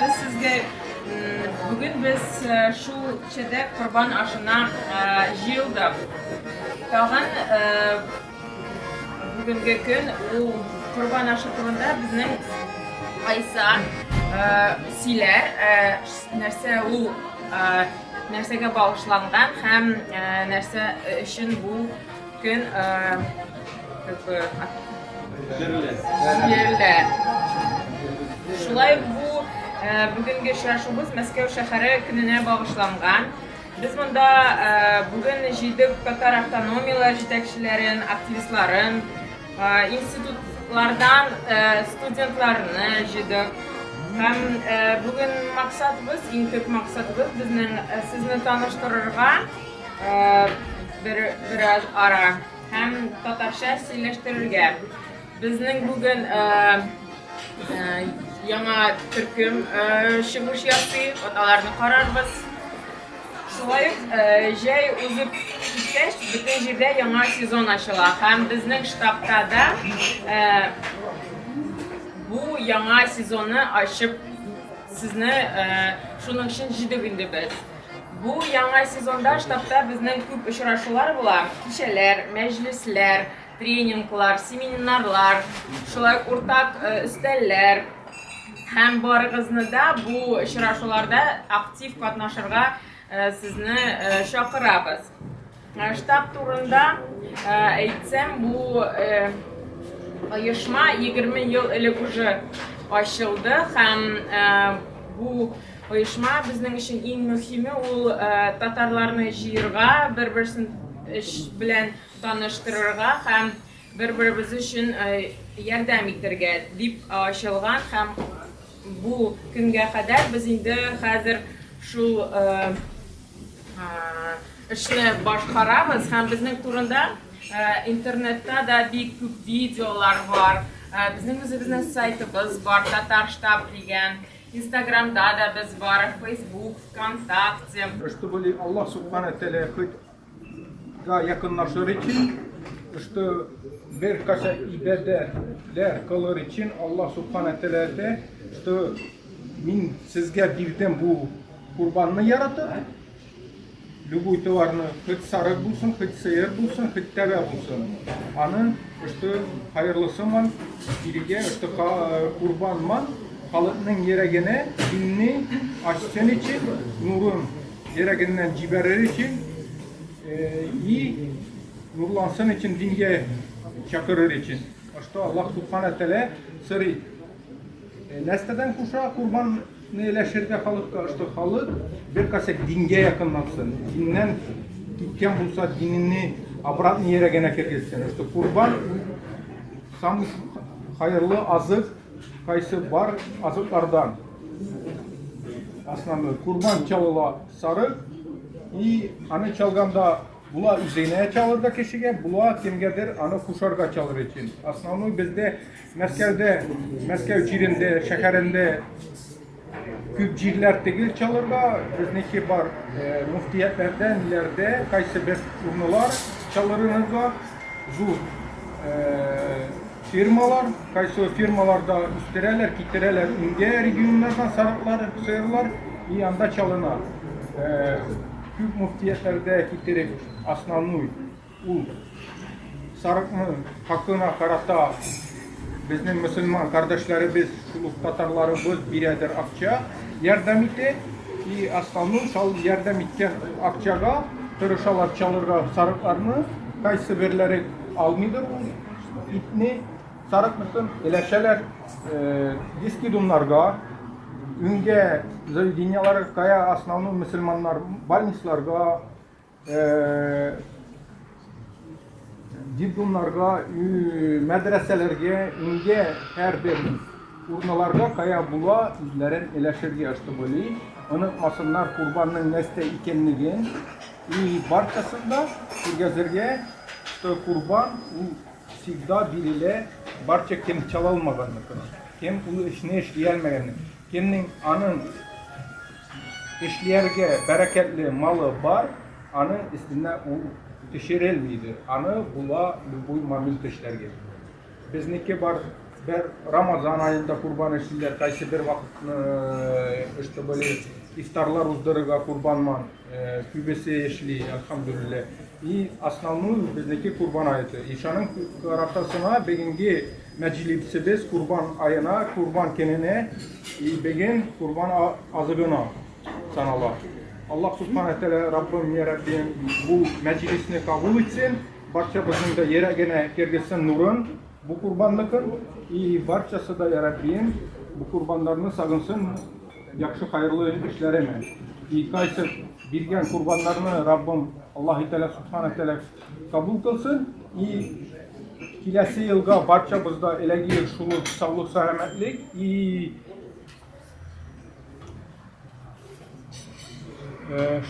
Без сезгә бүген без шул чәдә корбан ашына җыелдык. Тагын бүгенге көн ул корбан ашы турында безнең Айса сөйләр, нәрсә ул, нәрсәгә багышланган һәм нәрсә өчен бу көн как бы бирелә. Шулай бу бүгенге очрашуыбыз Мәскәү шәһәре көненә багышланган. Без монда бүген җыйдык татар автономияләр җитәкчеләрен, активистларын, институтлардан студентларны җыйдык. Һәм бүген максатыбыз, иң төп максатыбыз безнең сезне таныштырырга бер бераз ара һәм татарча сөйләштерергә. Безнең бүген яңа төркем чыгыш ясый, вот аларны карарбыз. Шулай ук җәй узып киткәч, бөтен җирдә яңа сезон ачыла һәм безнең штабта да бу яңа сезонны ачып сезне шуның өчен җыйдык инде без. Бу яңа сезонда штабта безнең күп очрашулар була, кичәләр, мәҗлесләр, тренинглар, семинарлар, шулай ук уртак өстәлләр. Һәм барыгызны да бу очрашуларда актив катнашырга сезне чакырабыз. Штаб турында әйтсәм, бу оешма 20 ел элек уже ачылды һәм бу оешма безнең өчен иң мөһиме ул татарларны җыерга, бер-берсен эш белән таныштырырга һәм бер-беребез өчен ярдәм итәргә дип ачылган һәм бу көнгә кадәр без инде хәзер шул эшне башкарабыз һәм безнең турында интернетта да бик күп видеолар бар. Безнең үзебезнең сайтыбыз бар, Татар штаб дигән. Инстаграмда да без бар, Facebook, ВКонтакте. Чтобы Аллаһ Субхана Тәгалә хоть га якынлашыр өчен, что бер каса ибадәтләр кылыр өчен Аллаһ Субхана Тәгалә әйтә, что мин сезгә бирдем бу курбанны яратып, любой товарны, хоть сарык булсын, хоть сыер булсын, хоть тәбә булсын. Аны, что хәерлысыман бирегә, что курбанман халыкның йөрәгенә динне ачсын өчен, нурын Йөрәгеннән җибәрер өчен и нурлансын өчен дингә чакырыр өчен. Что Аллаһ Субхана Тәгалә сорый. Нәрсәдән куша курбанны өләшергә халыкка, что халык бер касәк дингә якынлансын. Диннән киткән булса, динне обратно йөрәгенә кергезсен. Что курбан самый хәерле азык, кайсы бар азыклардан. Основной курбан чалыла сарык и аны чалганда була үзенә чалырга кешегә, була кемгәдер аны кушарга чалыр өчен. Основной бездә Мәскәүдә, Мәскәү җирендә, шәһәрендә күп җирләр түгел чалырга, безнеке бар э, мөфтиятләрдә, ниләрдә, кайсы бер урыннар чалырырга зур э, Фирмалар, кайсы фирмаларда үстерәләр, китерәләр инде регионнардан сарыклар, сыерлар, и анда чалына. Э, күп мөфтиятләрдә китереп основной ул сарыкның хакына карата безнең мөселман кардәшләребез, шул ук татарларыбыз бирәдер акча, ярдәм итә. И основной шул ярдәм иткән акчага тырышалар чалырга сарыкларны, кайсы берләре алмыйдыр ул итне сарыкныкын өләшәләр детский домнарга, үңгә заведенияләргә, кая основной мөселманнар больницаларга, детдомнарга, мәдрәсәләргә, үңгә һәрбер урыннарга кая була үзләрен өләшергә, чтобы онытмасыннар курбанның нәрсә икәнлеген и барчасын да күргәзергә, что курбан ул всегда бирелә барча кем чала алмаганныкына, кем ул эшне эшли алмаганны, кемнең аның эшләргә бәрәкәтле малы бар, аның өстенә ул төшерелмидер, аны була любой момент эшләргә. Безнеке бар. Бер Рамазан аенда курбан эшлиләр, кайсы бер вакытны что были ифтарлар уздырырга курбанман күбесе эшли, әлхәмдүлилләһ. И основной безнеке курбан ае. И шаның каратасына бүгенге мәҗлисебез курбан аена, курбан көненә и бүген курбан азыгына санала. Аллаһ Субхана Тәгалә Раббым, я Раббим, бу мәҗлисне кабул итсен, барчабызның да йөрәгенә кергезсен нурын бу курбанныкын и барчасы да, я Раббим, бу курбаннарны сагынсын яхшы хәерле эшләре белән. И кайсы биргән курбаннарны Раббым Аллаһ Тәгалә Субхана Тәгалә кабул кылсын и киләсе елга барчабыз да эләге шул саулык сәламәтлек и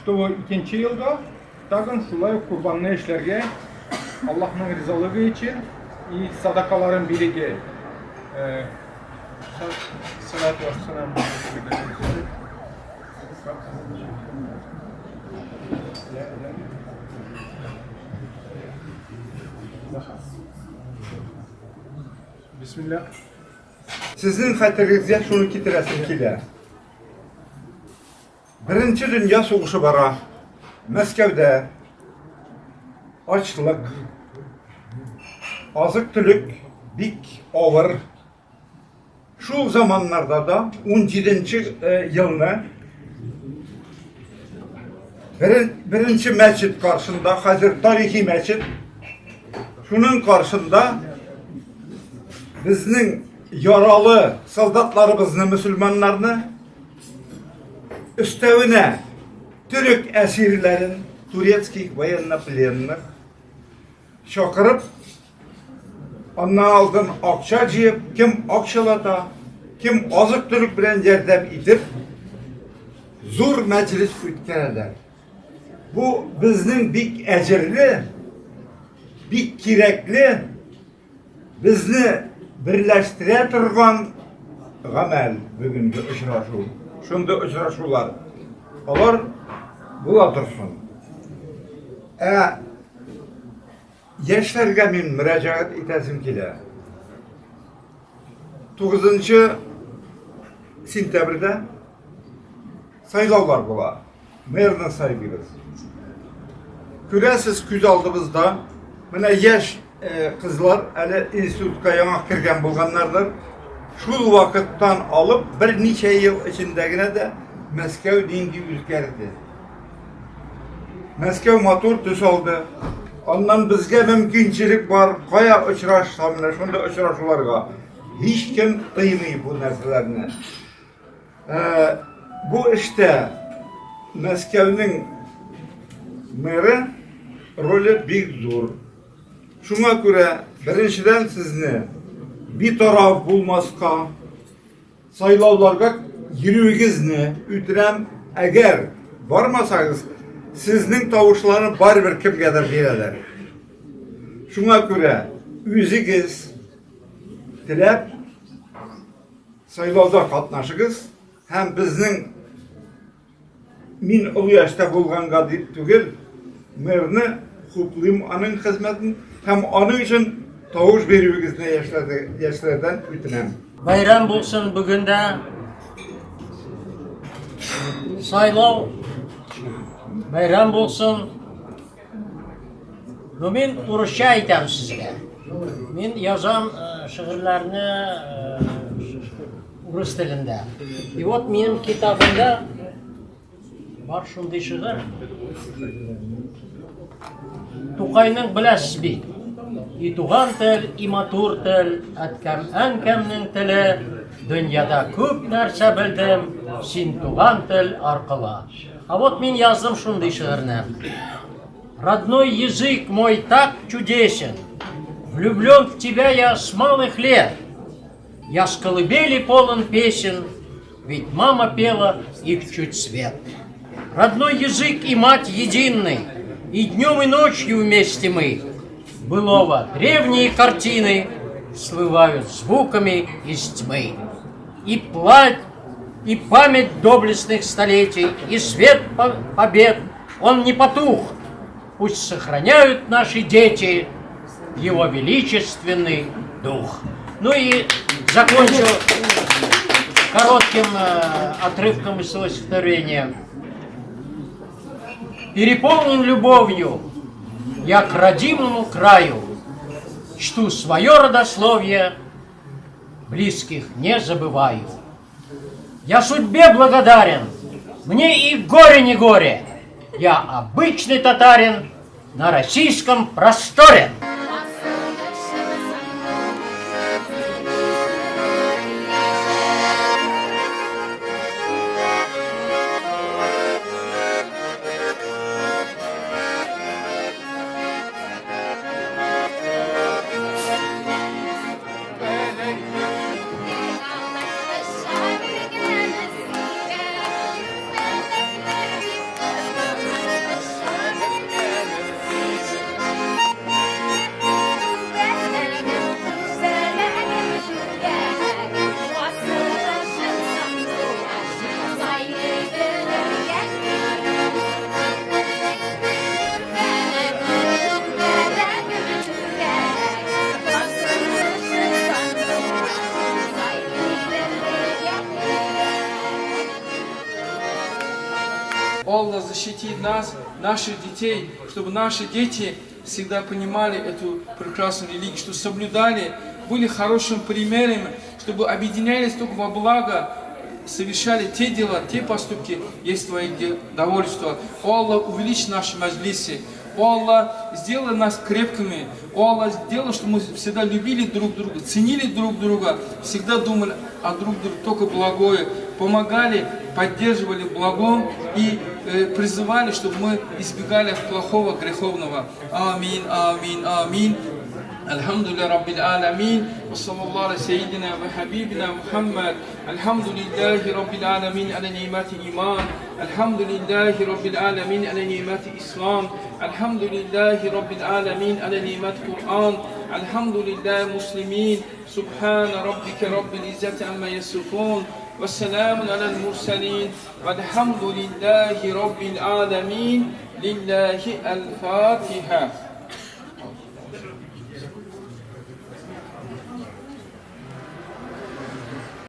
чтобы икенче елга тагын шулай ук курбанны эшләргә Аллаһның ризалыгы өчен и садакаларын бирергә. Салату вассалам. Бисмилла. Сезнең хәтерегезгә шуны китерәсем килә. Беренче дөнья сугышы бара. Мәскәүдә ачлык, азык-төлек бик авыр. Шул заманнарда да 17 э, елны беренче мәчет каршында, хәзер тарихи мәчет, шуның каршында безнең яралы солдатларыбызны, мөселманнарны, өстәвенә төрек әсирләрен, турецких военнопленных, чакырып, аннан алдан акча җыеп, кем акчалата, кем азык-төлек белән ярдәм итеп, зур мәҗлес үткәрәләр. Бу безнең бик әҗерле, бик кирәкле, безне берләштерә торган гамәл бүгенге очрашу. Шундый очрашулар алар була торсын. Ә яшьләргә мин мөрәҗәгать итәсем килә. 9 сентябрьдә сайлаулар була. Мэрны сайлыйбыз. Күрәсез, күз алдыбызда менә яшь э, кызлар әле институтка яңа кергән булганнардыр. Шул вакыттан алып берничә ел эчендә генә дә Мәскәү нинди үзгәрде. Мәскәү матур төс алды. Аннан безгә мөмкинчелек бар, кая очрашса, менә шундый очрашуларга. Һичкем тыймый бу нәрсәләрне. Ә, бу эштә Мәскәүнең мэры роле бик зур. Шуңа күрә беренчедән сезне битараф булмаска, сайлауларга йөрүегезне үтенәм. Әгәр бармасагыз, сезнең тавышларны барыбер кемгәдер бирәләр. Шуңа күрә үзегез теләп Сайлауда катнашыгыз һәм безнең мин олы яшьтә булганга дип түгел, мэрны хуплыйм аның хезмәтен һәм аның өчен тавыш бирүегезне яшьләрдән үтенәм. Бәйрәм булсын бүген дә. Сайлау бәйрәм булсын. Ну, мин урысча әйтәм сезгә. Мин язам э, шигырьләрне э, урыс телендә. И вот минем китабымда бар шундый шигырь. Тукайның беләсез бит. И туган тел, и матур тел, әткәм, әнкәмнең теле, дөньяда күп нәрсә белдем, син туган тел аркылы. А вот мин яздым шундый шигырьне. Родной язык мой так чудесен, Влюблен в тебя я с малых лет. Я с колыбели полон песен, Ведь мама пела их чуть свет. Родной язык и мать единый, И днем, и ночью вместе мы. Былого древние картины Слывают звуками из тьмы. И плать, и память доблестных столетий, И свет побед, он не потух. Пусть сохраняют наши дети Его величественный дух. Ну и Закончу коротким отрывком из своего стихотворения. Переполнен любовью я к родимому краю, чту свое родословие, близких не забываю. Я судьбе благодарен, мне и горе не горе. Я обычный татарин на российском просторе. Аллах, защити нас, наших детей, чтобы наши дети всегда понимали эту прекрасную религию, что соблюдали, были хорошим примером, чтобы объединялись только во благо, совершали те дела, те поступки, есть твое довольство. О Аллах, увеличь наши маджлисы. О Аллах, сделай нас крепкими. О Аллах, сделай, чтобы мы всегда любили друг друга, ценили друг друга, всегда думали о друг друге только благое, помогали, поддерживали благом и призывали, чтобы мы избегали от плохого, греховного. Амин, амин, амин. Альхамдулилля Раббил Аламин, ва саллаллаху аля сейдина ва хабибина Мухаммад. Альхамдулиллахи Раббил Аламин аля ни'мати иман. Альхамдулиллахи Раббил Аламин аля ни'мати ислам. Альхамдулиллахи Раббил Аламин аля ни'мати Кур'ан. Альхамдулиллахи муслимин. Субхана раббика раббил иззати амма ясифун. وسلام على المرسلين والحمد لله رب العالمين لله الفاتحة.